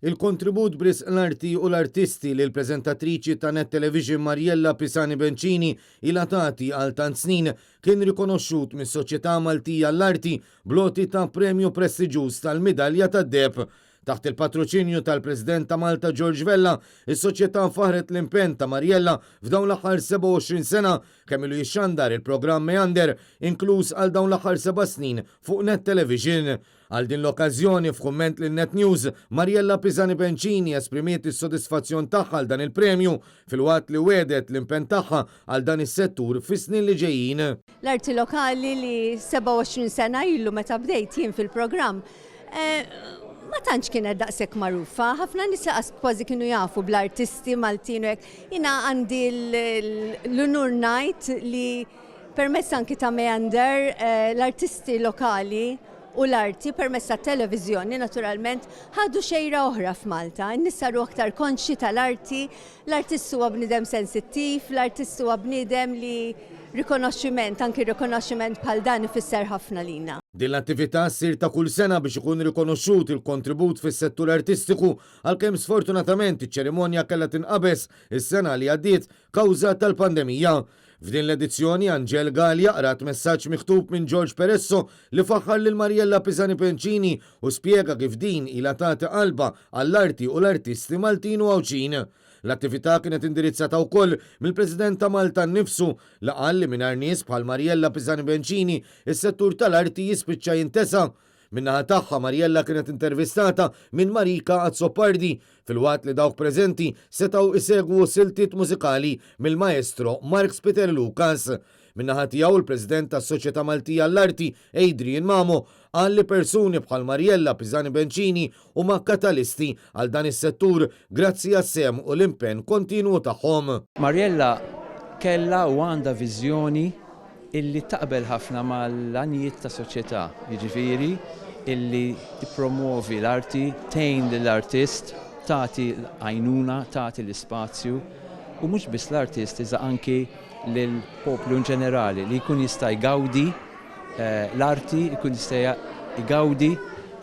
Il-kontribut b'risq l-arti u l-artisti li l-preżentatriċi ta' Net Television Mariella Pisani Bencini ilha tagħti għal tant snin kien rikonoxxut mis-Soċjetà Maltija għall-Arti bl-għoti ta' premju prestiġjuż tal-Midalja tad-Deheb. Taħt il-patroċinju tal-President ta' Malta George Vella, is-Soċjetà faħħret l-impenn ta' Mariella f'dawn l-aħħar 27 sena kemm ilu jixxandar il-programm Meander, inkluż għal dawn l-aħħar seba' snin fuq Net Television. Għal din l-okkażjoni, f'kumment lil Net News, Mariella Pisani Bencini esprimiet is-sodisfazzjon tagħha għal dan il-premju, filwaqt li wegħdet l-impenn tagħha għal dan is-settur fis-snin li ġejjin. L-arti lokali li 27 sena ilu meta bdejt jien fil-programm, ma tantx kienet daqshekk magħrufa. Ħafna nies lanqas kważi kienu jafu bl-artisti Maltin u hekk. Jiena għandi l-unur ngħid li permezz anki ta' Meander, l-artisti lokali u l-arti permezz tat-televiżjoni naturalment ħadu xejra oħra f'Malta. In-nies saru aktar konxji tal-arti, l-artist huwa bniedem sensittiv, l-artist huwa bniedem li rikonoxximent, anki rikonoxximent bħal dan ifisser ħafna lina. Din l-attività ssir ta' kull sena biex ikun rikonoxxut il-kontribut fis-settur artistiku għalkemm sfortunatament iċ-ċerimonja kellha tinqabeż is-sena li għaddiet kawża tal-pandemija. F'din l-edizzjoni Angèle Galea qrat messaġġ miktub minn George Peresso li faħħar lil Mariella Pisani Bencini u spjega kif din ilha tagħti qalbha għall-arti u l-artisti Maltin u Għawdxin. L-attività kienet indirizzata wkoll mill-President ta' Malta nnifsu li qal li mingħajr nies bħal Mariella Pisani Bencini is-settur tal-arti jispiċċa jintesa. Min-naħa tagħha Mariella kienet intervistata minn Marika Azzopardi filwaqt li dawk preżenti setgħu isegwu siltiet mużikali mill-maestro Mark Peter Lucas. Min-naħa tiegħu l-President tas-Soċjetà Maltija għall-Arti Adrian Mamo qal li persuni bħal Mariella Pisani Bencini huma katalisti għal dan is-settur grazzi għas-sehem u l-impenn kontinwu tagħhom. Mariella kellha u għandha viżjoni illi taqbel ħafna mal-għanijiet ta' soċjetà, jiġifieri illi tippromuovi l-arti, tgħin lill-artist, tagħti għajnuna, tagħti l-ispazju u mhux biss l-artist iżda anki lill-poplu in ġenerali li jkun jista' jgawdi l-arti, jkun jista' jgawdi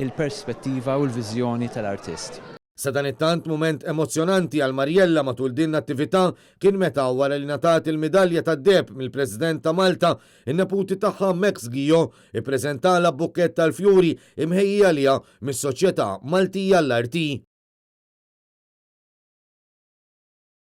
il-perspettiva u l-viżjoni tal-artist. Sadanittant mument emozzjonanti għal Mariella matul din l-attività kien meta wara li ngħatat il-midalja tad-deheb mill-President ta' Malta, in-neputi tagħha Max Ghio ippreżentalha bukkett tal-fjuri imħejji għaliha mis-Soċjetà Maltija għall-Arti.